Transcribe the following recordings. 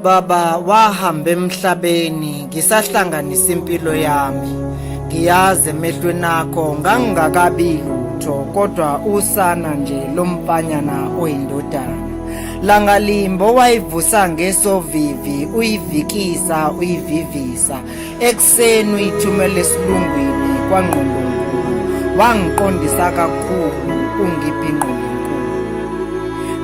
Baba wahamba emhlabeni ngisahlanganisa impilo yami. Ngiyazi emehlweni akho ngangingakabi lutho kodwa usana nje lomfanyana oyindodana. Langalimbo wayivusa ngesovivi uyivikisa uyivivisa ekuseni uyithumela esilungwini kwangqondonkulu wangiqondisa kakhulu ungiphi ingqondonkulu.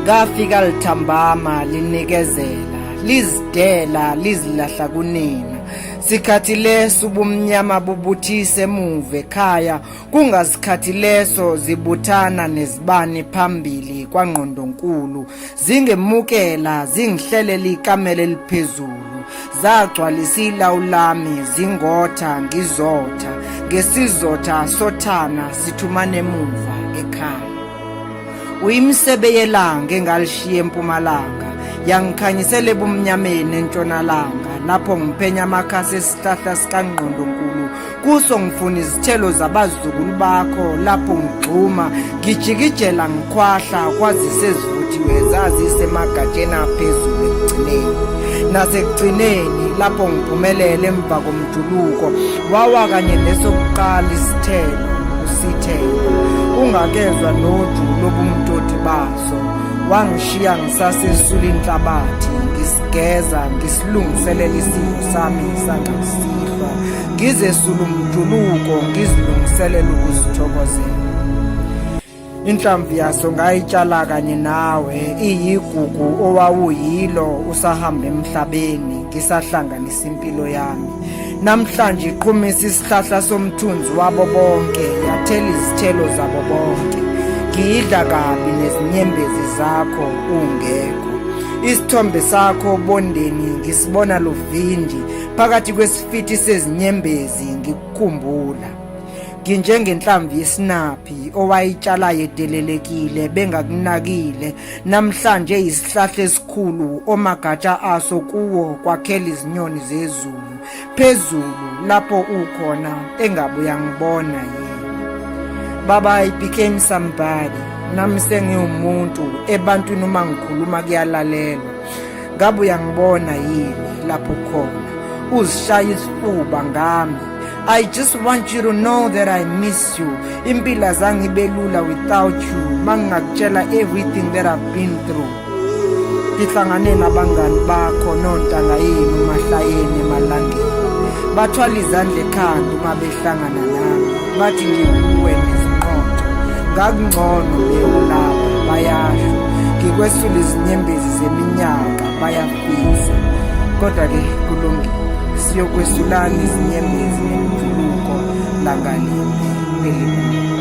Ngafika lithambama linikezela lizidela lizilahla kunina sikhathi leso ubumnyama bubuthise emuva ekhaya Kungasikhathi leso zibuthana nezibani phambili kwangqondonkulu zingemukela zingihlelela ikamelo eliphezulu zagcwalisa ilawu lami zingotha ngizotha ngesizotha sothana sithumana emuva ekhaya. Uyimisebe yelanga engalishiya empumalanga yangikhanyisela ebumnyameni entshonalanga lapho ngiphenya amakhasi esihlahla sikangqondonkulu kuso ngifuna izithelo zabazukulu bakho lapho ngigxuma ngijikijela ngikhwahla kwazise ezivuthiwe zazisemagatsheni aphezulu ekugcineni nasekugcineni lapho ngiphumelele emva komjuluko wawa kanye nesokuqala isithelo usithelo ungakezwa noju lobumtoti baso wangishiya ngisasesula inhlabathi ngisigeza ngisilungiselela isimo sami sangakusihlwa ngizesula umjuluko ngizilungiselela ukuzithokozela. Inhlamvu yaso ngayitshala kanye nawe iyigugu owawuyilo usahamba emhlabeni ngisahlanganisa impilo yami. Namhlanje iqhumisa isihlahla somthunzi wabo bonke yathela izithelo zabo bonke. Ngiyidla kabi nezinyembezi zakho ungekho. Isithombe sakho obondeni ngisibona luvindi phakathi kwesifithi sezinyembezi ngikukhumbula. Nginjengenhlamvu yesinaphi owayitshala yedelelekile bengakunakile namhlanje isihlahla esikhulu omagatsha aso kuwo kwakhela izinyoni zezulu phezulu lapho ukhona engabe uyangibona yini. Baba, I became somebody nami sengiwumuntu ebantwini uma ngikhuluma kuyalalelwa. Ngabe uyangibona yini lapho khona uzishaya isifuba ngami. I just want you to know that I miss you. Impilo azange ibe lula without you. Mangingakutshela everything that I've been through. Ngihlangane nabangani bakho nontanga yenu mahlayeni emalangeni. Bathwala izandla ekhanda uma behlangana nami. Bathi ngikuwe nezinqotho. Ngakungcono bewulapha bayasho. Ngikwesula izinyembezi zeminyaka bayafisa. Kodwa-ke kulungile. Siyokwesulana izinyembezi nemjuluko langalimbe elikhulu.